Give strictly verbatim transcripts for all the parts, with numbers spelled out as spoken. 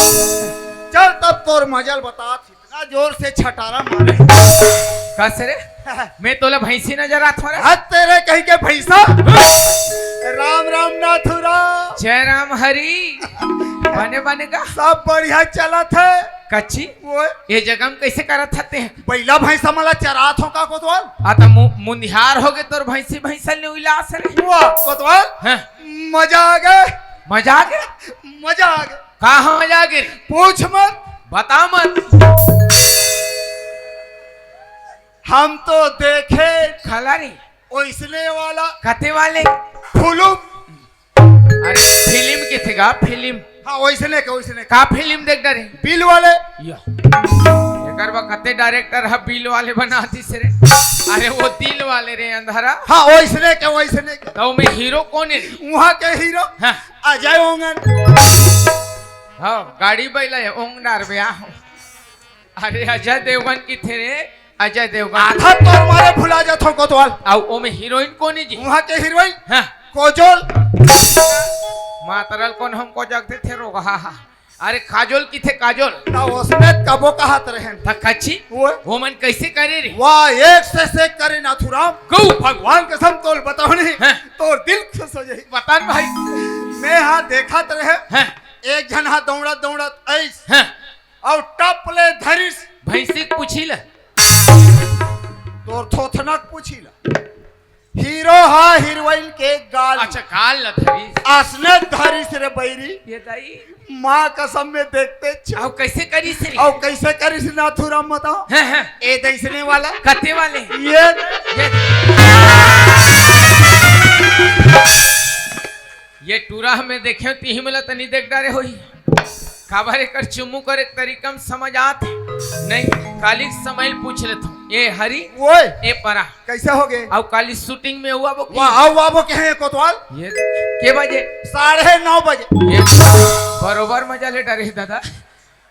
चल तब तोर मजा ल बतात, इतना जोर से छटारा मारे। कस रे? मैं तोला भैंसी नजर आत हूँ रे? हद तेरे कहीं के भैंसा। राम राम नाथुराम। जय राम हरी। बने बने का? सब बढ़िया चलत हे। कच्ची? वो ये जगह में कैसे करत हते हैं? बैला भैंसा मला चरात हो का कोतवाल? आ त मु-, मुंधियार हो गए तोर भैंसी भैंसा ने उलास रे। वाह कोतवाल। हाँ। मजा आ गए। मजा आ गए? मजा आ गए। कहाँ मजा आ गए रे? पूछ मत। बता मत। हम तो देखे खलारी। ओइसने वाला। कते वाले? फुलुम। अरे फिल्म के थे गा, फिल्म। हाँ, ओइसने के, ओइसने के। का फिल्म देख डरे? बिल वाले। या। एकर बा कते डायरेक्टर ह बिल वाले बना दिस रे। अरे वो दिल वाले रे अंधारा। हाँ, ओइसने के, ओइसने के। तो में हीरो कौन है रे? वहाँ के हीरो। हाँ। अजय ओंगन। हाँ, गाड़ी बैला है, ओंगनार बे, आ। अरे अजय देवगन की थे रे, अजय देवगन। आधा तोर मारे भुला जात हो कोतवाल। अउ ओमे हीरोइन कोनी जी? वहाँ के हीरोइन हाँ। कोजोल। मातरल कोन हमको जगते थे रोग, हाँ, हाँ। अरे काजोल की थे काजोल। त ओसने कबो कहत रहेन। त कच्ची? वो? वो मन कैसे करे रे? वाह, एक से सेक करे नाथुराम। गौ। भगवान कसम तोल बताओ नहीं, हाँ। तोर दिल खुश हो जाई। बता न भाई। मैं हाँ देखत रहे, हाँ। एक झन हाँ दौड़त दौड़त आइस। हाँ। अउ टप ले धरिस। भैंसी के पूछी ल। तोर थोथना के पूछी ल। हीरो हा हीरोइन के गाल। अच्छा, गाल ल धरिस। असने धरिस रे बैरी। ये दाई। माँ कसम में देखते छ-, अउ कैसे करिस रे? अउ कैसे करिस नाथुराम बताओ? हैं, हैं। ए दैसने वाला। कते वाले? ये। ये। ये टूरा हमें देखे तिही मला तनी देख डारे होही। काबर एकर चुम्मू करे के तरीका में समझ आत हे? नहीं, काली के समय ल पूछ लेथो। ए हरी, ओए। ए परा। कैसे हो गए? अउ काली शूटिंग में हुआ वो की? वाह, आओ, आओ, के हैं कोतवाल? ये के बजे? साढ़े नौ बजे। ये बरोबर मजा ले डारे हे दादा।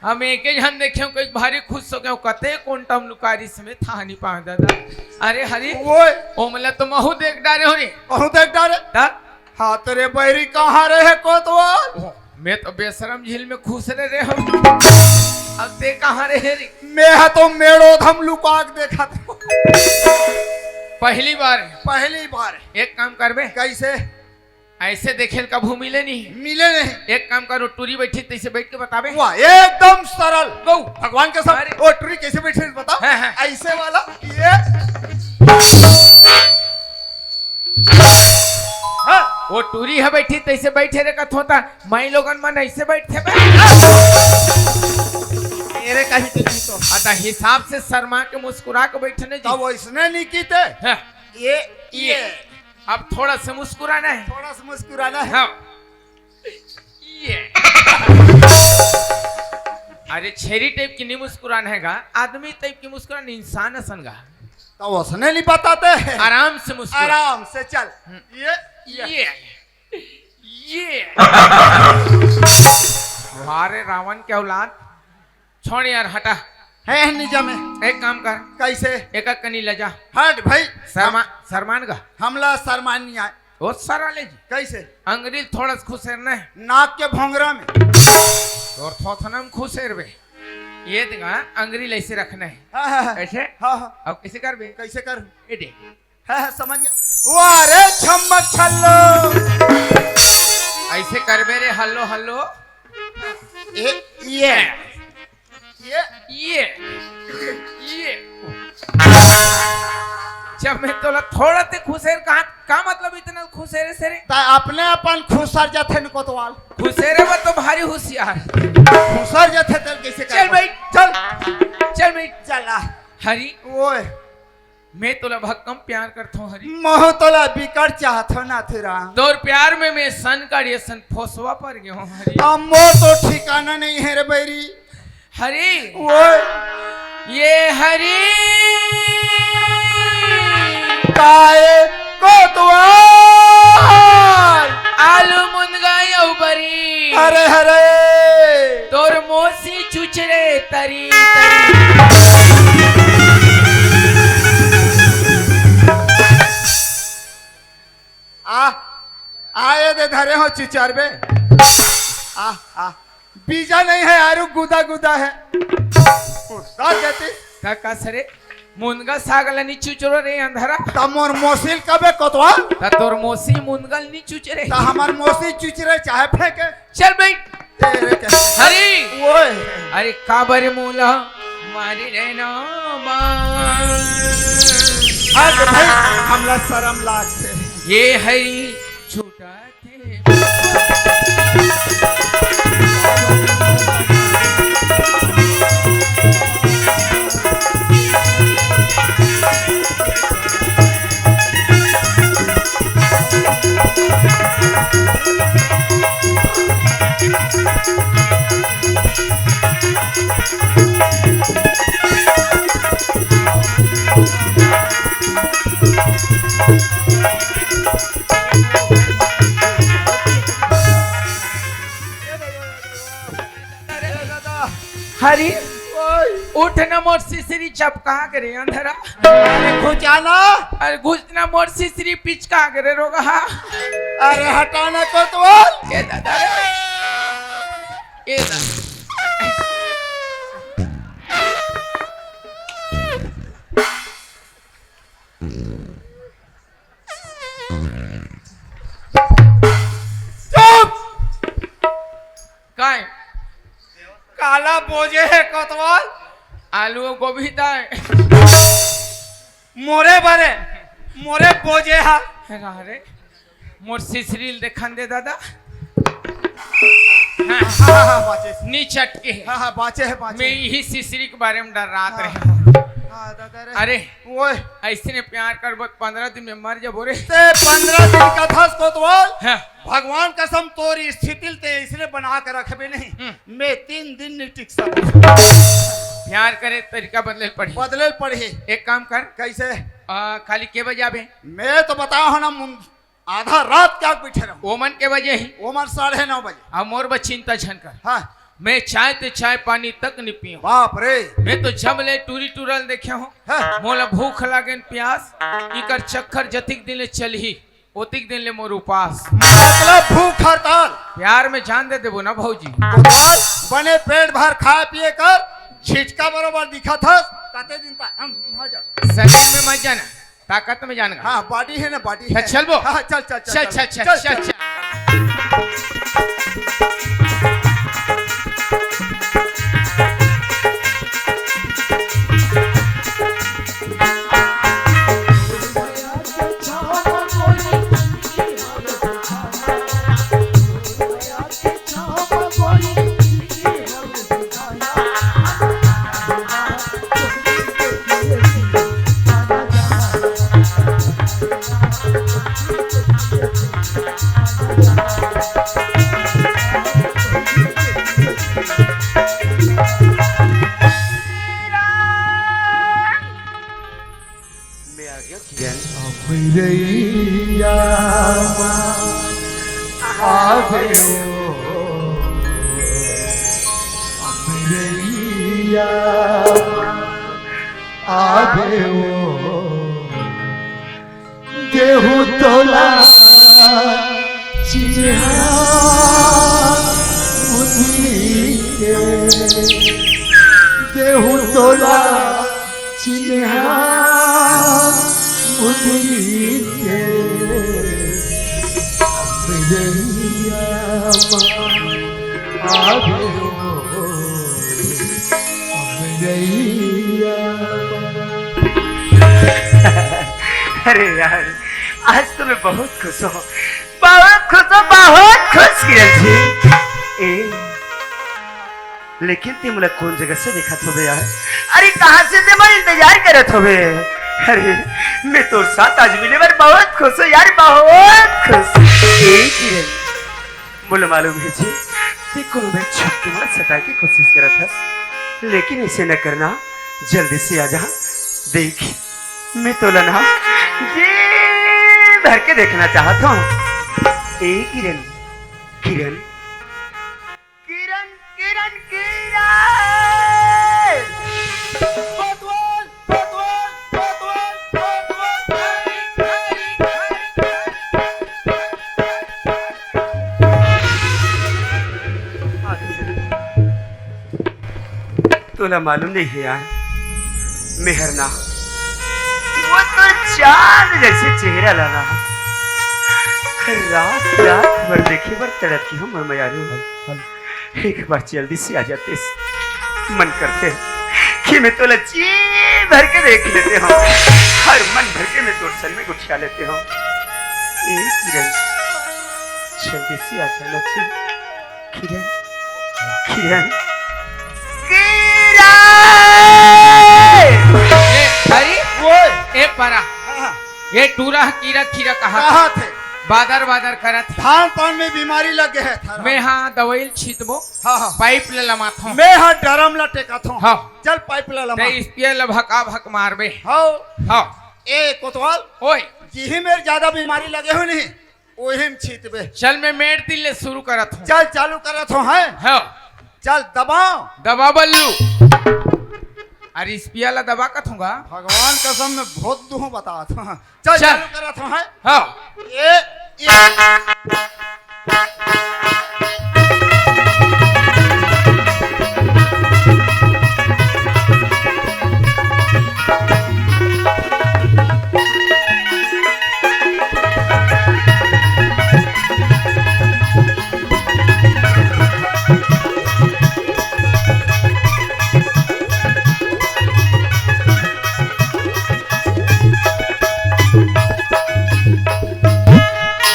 हम एके झन देखेंव, कई भारी खुश हो गए, कते कोंटा म लुकारिस में था नहीं पावे दादा। अरे हरी, ओए। ओमला तो महू देख डारे हो रे। महू देख डारे? त? हाँ, तेरे बैरी कहाँ रहे कोतवाल? ओह, मैं तो बेशरम झील में खुश रहे, रहे हूँ। अब ते कहाँ रहे रे? मैं हा तो मेड़ो धम लुका के देखा था। पहली बार। पहली बार। एक काम करबे। कैसे? ऐसे देखे ल कभू मिले नहीं। मिले नहीं। एक काम करो, टूरी बैठी तैसे बैठ के बताबे। वाह, एकदम सरल। गौ। भगवान के सब। अरे। ओ टूरी कैसे बैठे बता? हाँ, हाँ। ऐसे वाला, ये। हाँ। ओ टूरी ह बैठी तैसे बैठे रे कथों त, माई लोगन मन ऐसे बैठथे बे। मेरे कहीं तो जी तो। अतः हिसाब से शर्मा के मुस्कुरा के बैठने जी। तब वैसने नहीं कीते। हाँ। ये, ये। ये। अब थोड़ा सा मुस्कुराना है। थोड़ा सा मुस्कुराना है। हाँ। ये। अरे छेरी टाइप की नहीं मुस्कुराना है गा, आदमी टाइप की मुस्कुराना, इंसान असन गा। तो उसने नहीं बताते हैं। आराम से मुस्कुरा। आराम से चल। हम्म। ये, ये। ये। ये। वाह रे रावण के औलाद। छोड़ यार, हटा। है निजा में। एक काम कर। कैसे? एक कनी ले जा। हट भाई। शर्मा, हम शर्मान का? हमला शर्मान नहीं आए। ओ सर आले जी। कैसे? अंगरी थोड़ा सा खुसेरना है। नाक के भोंगरा में। और थोथना में खुसेर बे। ये देखा, अंगरी ऐसे रखना है। हाँ, हाँ, हाँ। ऐसे? हाँ, हाँ। अब कैसे कर बे? कैसे कर? ये देख। हाँ, हाँ, समझ गया। वाह रे छम्मक छल्लो। ऐसे कर बे रे, हल्लो, हल्लो। ए, ये। ये। ये। ये। जब मैं तोला थोड़ा ते खुसेर कहा, का मतलब इतना खुसेरे से रे? ता अपने अपन खुसर जाथे न कोतवाल। खुसेरे में तो भारी होशियार। खुसर जाथे तब कैसे चल कर? भाई। चल। चल भाई। चल आ। हरी। ओए। मैं तोला भक्कम प्यार करथों हरी। महू तोला बिकट चाहथों नाथुराम। तोर प्यार में मैं सन काढ़ी असन फोसवा पर गयो हूँ हरी। अम्मो तो ठिकाना नहीं है रे बैरी। हरी। ओए। ये हरी। काय कोतवाल। आलू मुनगा यौ बरी। हरे, हरे। तोर मोसी चुचरे तरी, तरी। आ, आ, ये दे धरे हो चुचर बे। आ, आ। बीजा नहीं है यारू, गुदा गुदा है। गुदा कहती। का, का सरे? मुनगा साग ला नी चुचरो रे अंधरा। त मोर मोसी ल कबे कोतवाल? त तोर मोसी मुनगा ल नी चुचरे। त हमर मोसी चुचरे चाहे फेंके। चल बैठ। तेरे के हरी। ओए। अरे काबर मोला मारी रे ना माँ। हट भाई, हमला शरम लागथे। ये हरी छूटा थे। हरी, ओए। उठ ना मोर सिसरी चपका के रे अंधरा। अरे घुचा ना। अरे घुच ना मोर सिसरी पिचका के रे रोगहा। अरे हटा ना कोतवाल। ए दादा रे। ए दादा। चुप! काय? काला बोजे हे कोतवाल? आलू अउ गोभी ताय। मोरे बरे, मोरे बोजे हा। हे रहा रे, मोर सिसरी ल देखन दे दादा। हाँ, हाँ, हाँ, बाचे। नी चटके हे। हाँ, हाँ, बाचे हे, बाचे। मैं इही सिसरी के बारे में डर्रात हाँ, रहे। हाँ, दादा रे। अरे, ओए। अइसने प्यार करबो त पंद्रह दिन में मर जबो रे। ते पंद्रह दिन कथस कोतवाल? हाँ। भगवान कसम तोर स्थिति ल ते अइसने बना के रखबे नहीं। हम्म। मैं तीन दिन नहीं टिक सकूं। प्यार करे तरीका बदले ल पड़ही। बदले ल पड़ही। एक काम कर। कइसे? आ, खाली के बजे आबे? मैं तो बतावत हों ना, मुं-, आधा रात के आके बइठे रहूं। ओमन के बजे ही? ओमन साढ़े नौ बजे। अब मोर बर चिंता झन कर। हाँ। मैं चाय ते चाय पानी तक नी पीऊं। बाप रे। मैं तो जब ले टूरी टूरा ल देखे हों। हाँ। मोला भूख लागे न प्यास, इकर चक्कर जतिक दिन ले चलही, ओतिक दिन ले मोर उपास। मतलब भूख हड़ताल। प्यार में जान दे देबो ना भौजी। उपास बने पेट भर खा पिए कर, झिझका बरोबर दिखत हस, कते दिन तक हम हो जा। शरीर में मत जाना। ताकत में जान गा। हाँ, body है ना, body त है। चलबो। हाँ, चल, चल, चल, चल, चल, चल, चल, चल। मैं आ गया किरण। अमरैया मा आवे ओ, अमरैया मा आवे ओ, देहूं तोला चिन्हा मुंदरी के, देहूं तोला चिन्हा मुंदरी के, अमरैया मा आवे ओ, अमरैया मा। अरे यार, आज तो मैं बहुत खुश हूँ, बहुत खुश हूँ, बहुत खुश किरण जी। ए, लेकिन ते मोला कोन जगह से देखत होबे यार? अरे कहाँ से ते मोर इंतजार करत होबे? अरे मैं तोर साथ आज मिले बर बहुत खुश हूँ यार, बहुत खुश। ए किरण, मोला मालूम हे जी, ते कोनो बेर छुप के मोला सताए के कोशिश करत हस, लेकिन अइसे न करना, जल्दी से आ जा। देख, मैं तोला ना जी भर के देखना चाहत हूँ। ए किरण, किरण, किरण, किरण, किरण। कोतवाल, कोतवाल, कोतवाल, कोतवाल। तोला मालूम नहीं है यार, मेहर ना, वो तो चांद जैसे चेहरा ला रहा। रात रात भर देखे बर तड़प की हूँ मैं मयारू। एक बार जल्दी से आ जाते, मन करते कि मैं तोला जी भर के देख लेते हूँ, हर मन भर के मैं तोर सन में गुठिया लेते हूँ। ए किरण, जल्दी से आ जाना चाहिए। किरण, किरण, किरण। ए, हरी? ओए। ए, परा। हाँ, हाँ। ये टूरा कीरा खीरा कहा कहा थे? बादर बादर करत हे। धान पान में बीमारी लग गए है थारा। मैं हाँ दवाई ल छीतबो। हाँ, हाँ। पाइप ले लमात हूँ। मैं हाँ ड्रम ला टेकत हूँ। हाँ। चल पाइप ला लमा। ते स्प्रे ला भका भक मारबे। हाँ। हाँ। ए कोतवाल। ओए। जिही मेर ज्यादा बीमारी लगे हो नहीं। ओहिम छीतबे। चल, मैं मेड़ दिल ले शुरू करत हूँ। चल, चालू करत हूँ, हैं? हाँ। चल, दबाओ। दबा बल्लू। अरे, इस पियाला दबा कथूंगा। भगवान कसम, मैं बहुत दुहों बतात हूँ। चल, चल। चालू करत हूँ, हैं? हाँ। ए, ए।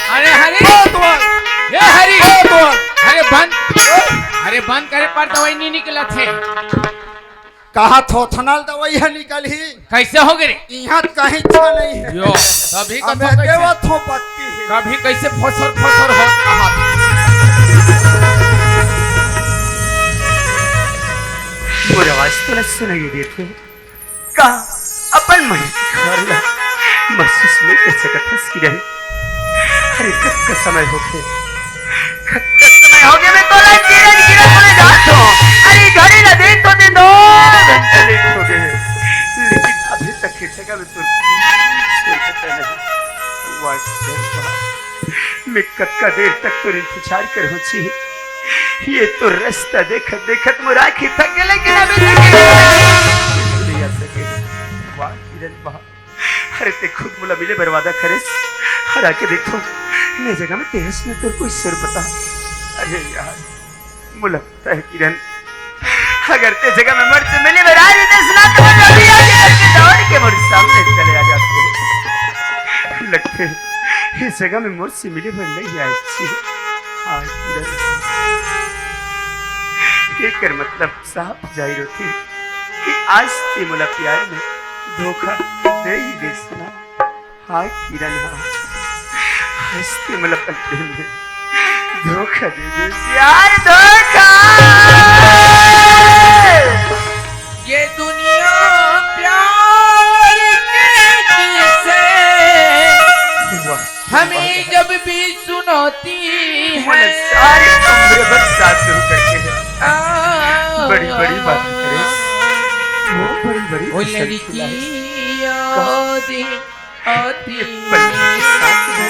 अरे हरी! ओ तुम्हार! ए हरी! ओ तुम्हार! अरे बंद! अरे बंद करे पर दवाई नहीं निकलत हे। कहा थोथनल दवाई ह निकलही। कैसे हो गे रे? इहाँ त कहीं अच्छा नहीं है। यो, तभी अब कथो मैं कैसे? देवत हो पत्ती है। कभी कैसे फसर फसर हो कहा। मोर आवाज तो न सुनाई देत हे। का अपन मन के घर ला महसूस नहीं कर सकत हस किरण? अरे कतका समय होगे, कतका समय होगे मैं तोला किरण किरण बोले जात हूँ। अरे घड़ी ला देख तो दे, दो घंटा लेट होगे, लेकिन अभी तक ये जगह में तोर कोई पता नहीं। वाह, वाह। मैं कतका देर तक तोर इंतजार करहूँ छी। ये तो रास्ता देखत देखत मोर आँखी थक गे, लेकिन अभी तक ये नहीं आ सके। वाह किरण वाह, अरे ते खुद मोला मिले बर वादा करेस, अउ आके देखथों, ये जगह में तेरस में तोर कोई सुर पता। अरे यार, मोला पता है किरण, अगर ते जगह में मोर से मिले बर आ जातेस ना, तो मैं अभी आगे करके दौड़ के मोर सामने चले आ जाते। लगथे, ये जगह में मोर से मिले बर नहीं आए छी। हाँ किरण, एकर मतलब साफ जाहिर होथे कि आज ते मोला प्यार में धोखा दे ही देस ना। हाँ किरण, हाँ, आज ते मोला अपन प्रेम में धोखा दे देस यार, धोखा। ये दुनिया प्यार के किस्से वाह, हमें वाह। जब भी सुनाती है। बोले सारी उम्र बरसात शुरू करके है। आ, बड़ी, बड़ी बात करे। वो बड़ी, बड़ी वो फसल लड़की खिलाई। याद आती ये पल के साथ है।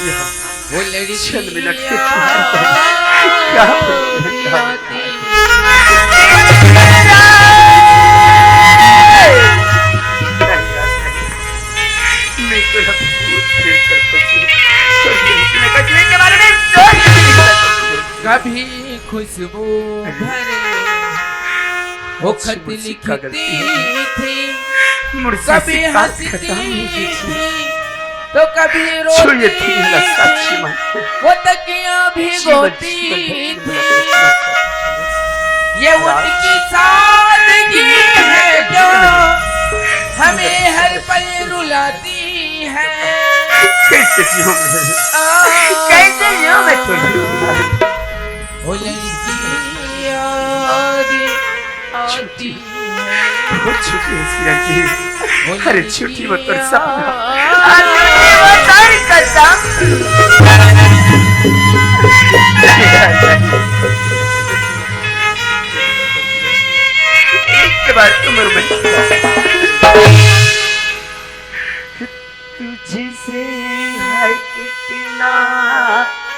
यहाँ वो लड़की छल मिनट के याद क्या? आती। मैं तो अब भूत प्रेम करता हूँ। तो ये इतने कचरे के बारे में सोच भी नहीं सकता। कभी खुशबू भरे वो खत लिखती थी, कभी हंसती थी, तो कभी रोती थी। वो तकिया भिगोती थी। ये उनकी सादगी है जो हमें हर पल रुलाती है। कैसे जीऊं मैं? कैसे जीऊं मैं? वो लड़की याद आती है। बहुत छोटी है इसकी आंखें। अरे छोटी, वो तो सपना। अरे वो तो कसम। एक बार तुम और मैं तुझसे है कितना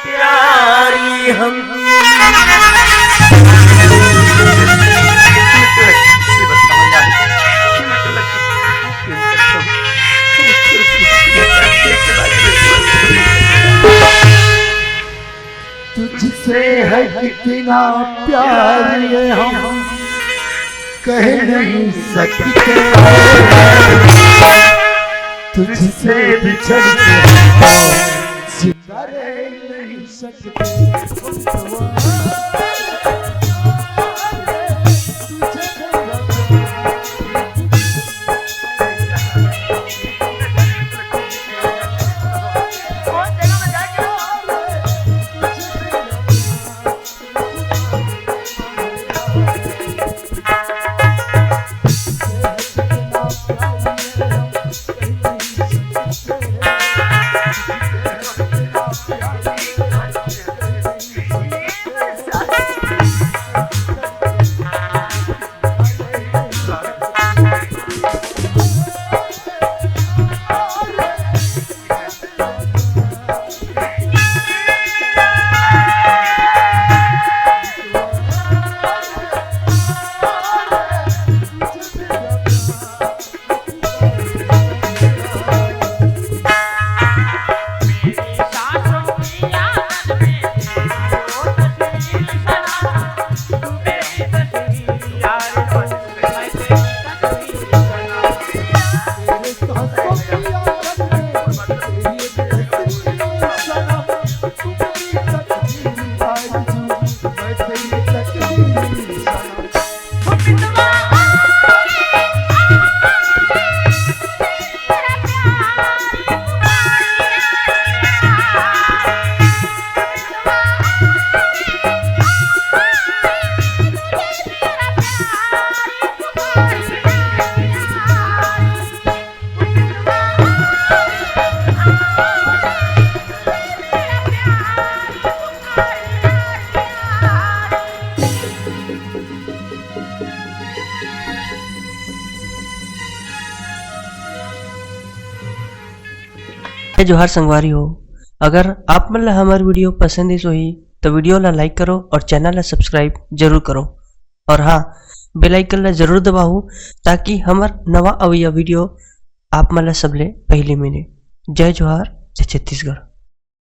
प्यारी हम। इतना प्यार ये हम कह नहीं सकते, तुझसे बिछड़ के हम जिंदा रह नहीं सकते। जय जोहार संगवारी हो, अगर आप मन ला हमर video पसंद आइस होही, तो video ला like करो और channel ला subscribe जरूर करो। और हाँ, bell icon ला जरूर दबाओ, ताकि हमर नवा अवइया video आप मन ला सबले पहली मिले। जय जोहार, जय छत्तीसगढ़।